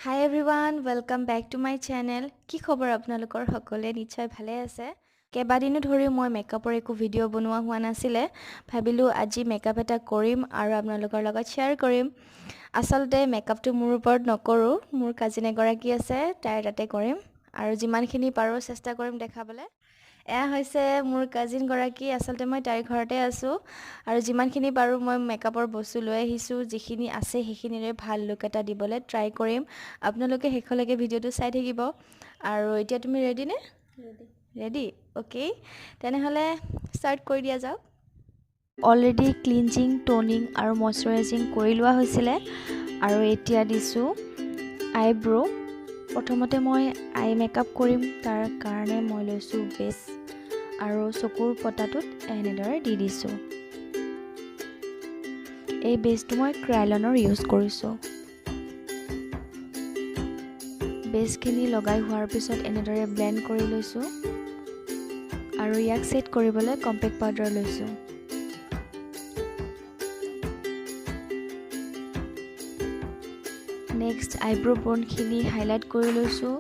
Hi everyone, welcome back to my channel. কি খবৰ আপোনালোকৰ? সকলোৱে নিশ্চয় ভালে আছে। কেইবাদিনো ধৰি মই মেকআপৰ একো ভিডিঅ' বনোৱা হোৱা নাছিলে। ভাবিলোঁ আজি মেকআপ এটা কৰিম আৰু আপোনালোকৰ লগত শ্বেয়াৰ কৰিম। আচলতে মেকআপটো মোৰ ওপৰত নকৰোঁ, মোৰ কাজিন এগৰাকী আছে, তাইৰ তাতে কৰিম আৰু যিমানখিনি পাৰোঁ চেষ্টা কৰিম দেখাবলৈ। এয়া হৈছে মোৰ কাজিনগৰাকী। আচলতে মই তাইৰ ঘৰতে আছোঁ আৰু যিমানখিনি পাৰোঁ মই মেকআপৰ বস্তু লৈ আহিছোঁ। যিখিনি আছে সেইখিনিৰে ভাল লুক এটা দিবলৈ ট্ৰাই কৰিম। আপোনালোকে শেষলৈকে ভিডিঅ'টো চাই থাকিব। আৰু এতিয়া তুমি ৰেডি নে? ৰেডি। ৰেডি, অ'কে, তেনেহ'লে ষ্টাৰ্ট কৰি দিয়া যাওক। অলৰেডি ক্লিনজিং, ট'নিং আৰু মইশ্চাৰাইজিং কৰি লোৱা হৈছিলে আৰু এতিয়া দিছোঁ আইব্ৰ'। প্ৰথমতে মই আই মেকআপ কৰিম, তাৰ কাৰণে মই লৈছোঁ বেছ আৰু চকুৰ পতাটোত এনেদৰে দি দিছোঁ। এই বেছটো মই ক্ৰাইলনৰ ইউজ কৰিছোঁ। বেছখিনি লগাই হোৱাৰ পিছত এনেদৰে ব্লেণ্ড কৰি লৈছোঁ আৰু ইয়াক ছেট কৰিবলৈ কম্পেক্ট পাউডাৰ লৈছোঁ। নেক্সট আইব্ৰ' বনখিনি হাইলাইট কৰি লৈছোঁ।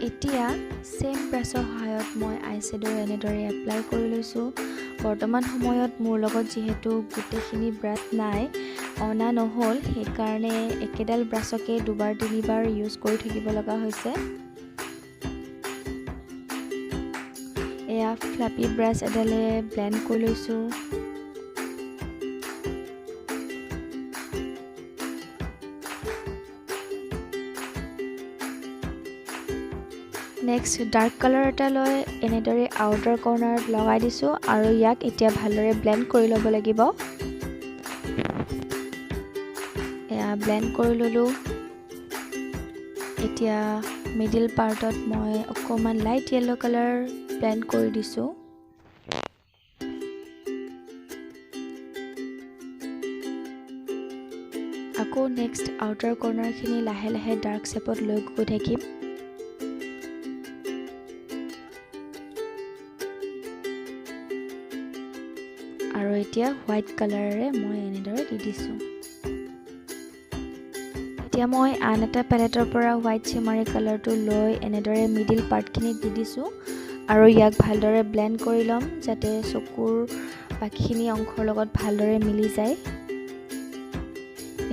এতিয়া ছেম ব্ৰাছৰ সহায়ত মই আই শ্বেড' এনেদৰে এপ্লাই কৰি লৈছোঁ। বৰ্তমান সময়ত মোৰ লগত যিহেতু গোটেইখিনি ব্ৰাছ নাই, অনা নহ'ল, সেইকাৰণে একেডাল ব্ৰাছকে দুবাৰ তিনিবাৰ ইউজ কৰি থাকিব লগা হৈছে। এয়া ফ্লাপি ব্ৰাছ এডালে ব্লেণ্ড কৰি লৈছোঁ। নেক্সট ডাৰ্ক কালাৰ এটা লৈ এনেদৰে আউটাৰ কৰ্ণাৰত লগাই দিছোঁ আৰু ইয়াক এতিয়া ভালদৰে ব্লেণ্ড কৰি ল'ব লাগিব। এয়া ব্লেণ্ড কৰি ল'লোঁ। এতিয়া মিডিল পাৰ্টত মই অকণমান লাইট য়েল্ল' কালাৰ ব্লেণ্ড কৰি দিছোঁ। আকৌ নেক্সট আউটাৰ কৰ্ণাৰখিনি লাহে লাহে ডাৰ্ক শ্বেপত লৈ গৈ থাকিম। আৰু এতিয়া হোৱাইট কালাৰেৰে মই এনেদৰে দি দিছোঁ। এতিয়া মই আন এটা পেলেটৰ পৰা হোৱাইট চিমাৰী কালাৰটো লৈ এনেদৰে মিডিল পাৰ্টখিনিত দি দিছোঁ আৰু ইয়াক ভালদৰে ব্লেণ্ড কৰি ল'ম যাতে চকুৰ বাকীখিনি অংশৰ লগত ভালদৰে মিলি যায়।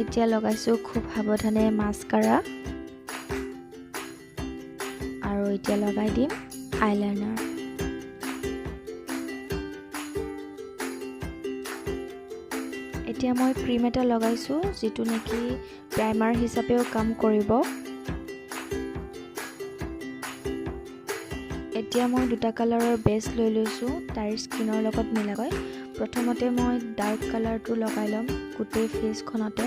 এতিয়া লগাইছোঁ খুব সাৱধানে মাস্কাৰা আৰু এতিয়া লগাই দিম আইলাইনাৰ। এতিয়া মই ক্ৰীম এটা লগাইছোঁ যিটো নেকি প্ৰাইমাৰ হিচাপেও কাম কৰিব। এতিয়া মই দুটা কালাৰৰ বেছ লৈ লৈছোঁ তাইৰ স্কিনৰ লগত মিলাকৈ। প্ৰথমতে মই ডাৰ্ক কালাৰটো লগাই ল'ম গোটেই ফেচখনতে।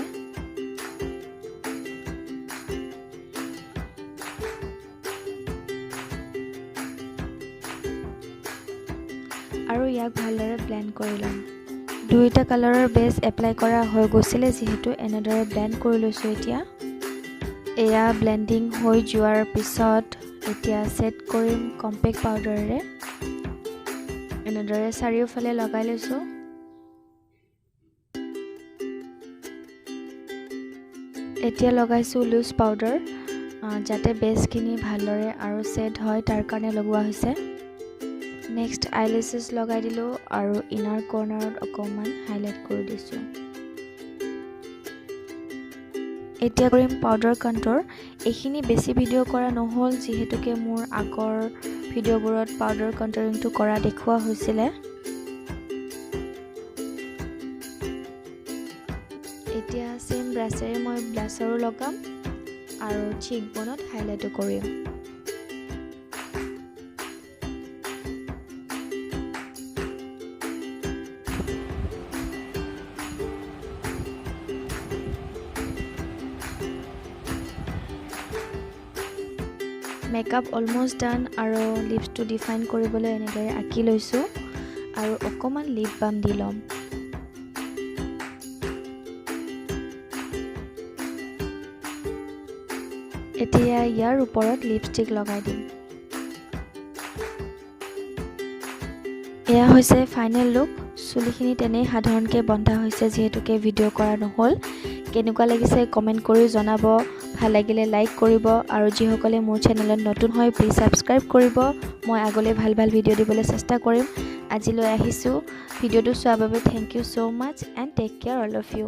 আৰু ইয়াক ভালদৰে ব্লেণ্ড কৰি ল'ম। দুয়োটা কালাৰৰ বেছ এপ্লাই কৰা হৈ গৈছিলে যিহেতু এনেদৰে ব্লেণ্ড কৰি লৈছোঁ। এতিয়া এয়া ব্লেণ্ডিং হৈ যোৱাৰ পিছত এতিয়া ছেট কৰিম কম্পেক্ট পাউডাৰেৰে। এনেদৰে চাৰিওফালে লগাই লৈছোঁ। এতিয়া লগাইছোঁ লুজ পাউডাৰ যাতে বেছখিনি ভালদৰে আৰু ছেট হয় তাৰ কাৰণে লগোৱা হৈছে। নেক্সট আইলেছেছ লগাই দিলোঁ আৰু ইনাৰ কৰ্ণাৰত অকণমান হাইলাইট কৰি দিছোঁ। এতিয়া কৰিম পাউডাৰ কণ্ট্ৰ'ৰ। এইখিনি বেছি ভিডিঅ' কৰা নহ'ল যিহেতুকে মোৰ আগৰ ভিডিঅ'বোৰত পাউডাৰ কণ্ট্ৰৰিংটো কৰা দেখুওৱা হৈছিলে। এতিয়া ছেম ব্ৰাছেৰে মই ব্লাছাৰো লগাম আৰু চিক বনত হাইলাইটো কৰিম। মেকআপ অলমষ্ট ডান আৰু লিপছটো ডিফাইন কৰিবলৈ এনেদৰে আঁকি লৈছোঁ আৰু অকণমান লিপ বাম দি ল'ম। এতিয়া ইয়াৰ ওপৰত লিপষ্টিক লগাই দিম। এয়া হৈছে ফাইনেল লুক। চুলিখিনি তেনেই সাধাৰণকৈ বন্ধা হৈছে, যিহেতুকে ভিডিঅ' কৰা নহ'ল। কেনেকুৱা লাগিছে কমেণ্ট কৰি জনাব। ভাল লাগিলে লাইক কৰিব আৰু যিসকলে মোৰ চেনেলত নতুন হয়, প্লিজ ছাবস্ক্ৰাইব কৰিব। মই আগলৈ ভাল ভাল ভিডিঅ' দিবলৈ চেষ্টা কৰিম। আজিলৈ আহিছোঁ। ভিডিঅ'টো চোৱাৰ বাবে thank you so much and take care, all of you.